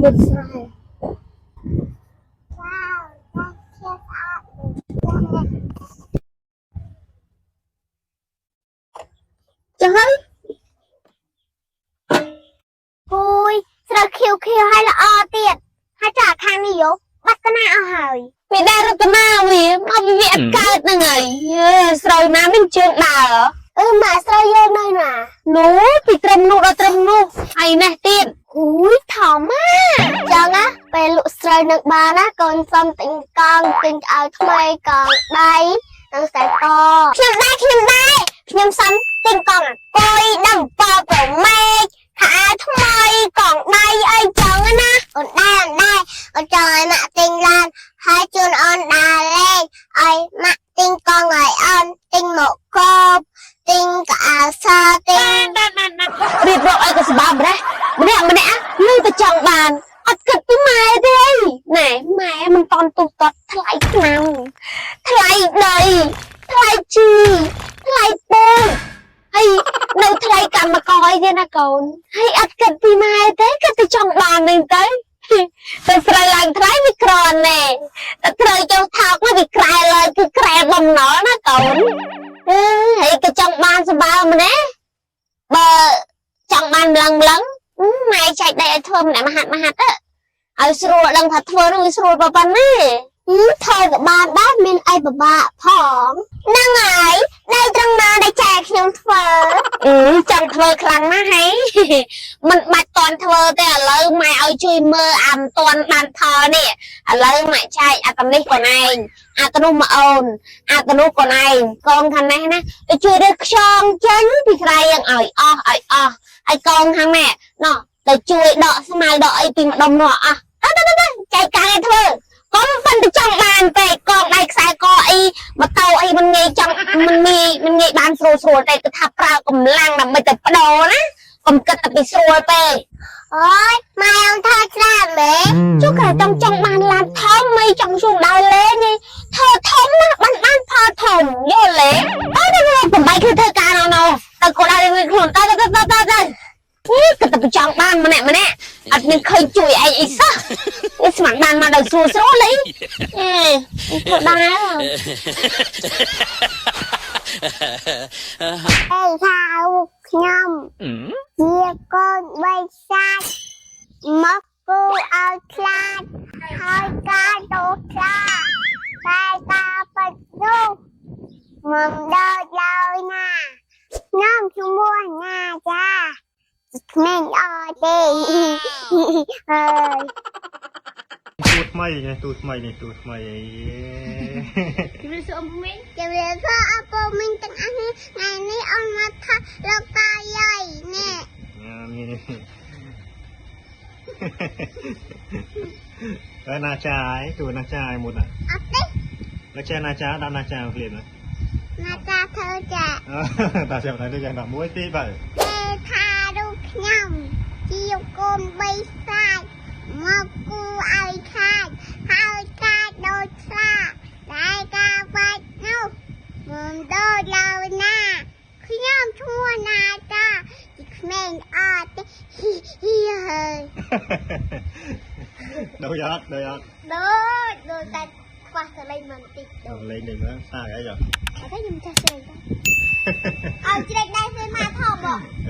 មុតស្រែវ៉ាវចាជាស្អាត ចឹងហើយ គួយស្រូវខៀវខៀវហើយល្អទៀតហើយចាខាងនេះយោបាត់កណាអស់ហើយ វាដែររតនាវាមកវាអត់កើតហ្នឹងហើយយេស្រូវណាមានជើងដើរ អឺម៉ាស្រូវយើងនៅណា នោះពីត្រឹមនោះដល់ត្រឹមនោះហើយនេះទៀត គួយធំណាចឹងណាពេលលក់ស្រូវនឹងបានណាកូនសុំទិញកង់ទិញឲ្យថ្មីកង់ដៃនិងខ្សែកខ្ញុំដែរខ្ញុំដែរខ្ញុំសុំទិញកង់អង្គុយដល់7ប្រមេកខោអាវថ្មីកង់ដៃអីចឹងណាអូនដែរអូនដែរអូនចង់ឲ្យម៉ាក់ទិញឡានហើយជូនអូនដើរលេងឲ្យម៉ាក់ទិញកង់ឲ្យអូនទិញមកកបទិញកៅអៅសទិញ រៀបរាប់ឲ្យក៏ស្បើម្លេះម្នាក់ម្នាក់លឺតែចង់បានអត់គិតពីម៉ែទេណែម៉ែមិនតន់ទូទាត់ថ្លៃឆ្នាំថ្លៃដីថ្លៃជីថ្លៃពូជហើយនៅថ្លៃកម្មករអីទៀតណាកូនហើយអត់គិតពីម៉ែទេគិតតែចង់បានហ្នឹងទៅតែស្រូវឡើងថ្លៃវាក្រណែតែត្រូវចុះថោកមកវាក្រែឡើយគឺក្រែបំណុលណាកូនអឺហើយក៏ចង់បានសម្បើម្នាក់បើចង់បានម្លឹងម្លឹងម៉ែចែកដីឲ្យធ្វើម្នាក់មហាត់មហាត់ទៅឲ្យស្រួលដឹងថាធ្វើនោះវាស្រួលប៉ុណ្ណា ធ្វើក៏បានដែរមានអីពិបាកផងហ្នឹងហើយដៃត្រង់ណាដែលចែកខ្ញុំធ្វើ អឺចង់ធ្វើខ្លាំងណាស់ហីមិនបាច់តន់ធ្វើទេឥឡូវម៉ែឲ្យជួយមើលអាមិនតន់បានផលនេះឥឡូវម៉ែចែកអាតនេះកូនឯងអាតនោះមកអូនអាតនោះកូនឯងកងខាងនេះណាទៅជួយរើសខ្យងចេញពីក្រៃយ៉ាងឲ្យអស់ឲ្យអស់ឲ្យកងខាងនេះណោះទៅជួយដកស្មៅដកអីពីម្ដុំនោះអស់ទៅទៅទៅចែកកាំងឲ្យធ្វើកុំប៉ិនទៅចង់បានពេកកងដៃខ្សែកអីម៉ូតូអីមិនងាយចង់មិនងាយមិនងាយបានស្រួលស្រួលតែគឺថាប្រើកម្លាំងដើម្បីទៅបដូរណាកុំគិតតែពីស្រួលពេក អូយម៉ែអងធ្វើច្រើនមែន ចុះក្រែចង់ចង់បានឡានធំមិនចង់ជួងដើរលេងឯងធ្វើធំណាបានបានផលធំយល់ទេអត់ទេបំបីគឺធ្វើការណោណោទៅគាត់ដើរលេងខ្លួនទៅទៅទៅទៅទៅនេះគិតតែចង់បានម្នាក់ម្នាក់អត់មានឃើញជួយឯងអីសោះនេះស្មានបានមកដល់ស្រួលស្រួលអីអេធ្វើដែរ អេថាខ្ញុំជាកូនបីសាច់មកគូឲ្យខ្លាចហើយការដូរខ្លាតែតាបិទនោះមិនដល់ឡើយណាខ្ញុំឈ្មោះណាចាក្មេងអត់ទេអើយ ទូថ្មីនេះទូថ្មីនេះទូថ្មីអី ជំរាបសួរអ៊ំមីងជំរាបសួរអពូមីងទាំងអស់នេះថ្ងៃនេះអូនមកថាលោកតាយាយនេះ នេះតែណាចាយទូណាចាយមុន អត់ទេ แล้วចេះណាចាដាក់ណាចាភ្លាម ណាចាធ្វើចា តាចាំតែនេះយ៉ាងដាក់មួយទីបើ គេថារូបខ្ញុំជាកូនបីសាច់មកគូឲ្យខាចហើយកាចដូចខ្លាតែការបាច់នោះមិនដូចឡើយណាខ្ញុំឈ្មោះណាចាជាក្មេងអត់ទេហ៊ីហ៊ីហើយ ដូចអត់ដូចអត់ ដូចដូចតែខ្វះសលេងបន្តិចដូច លេងនេះមើលសាកអីចុះ អត់ទេខ្ញុំចេះច្រែកដែរឲ្យច្រែកដែរពេលមកថោបង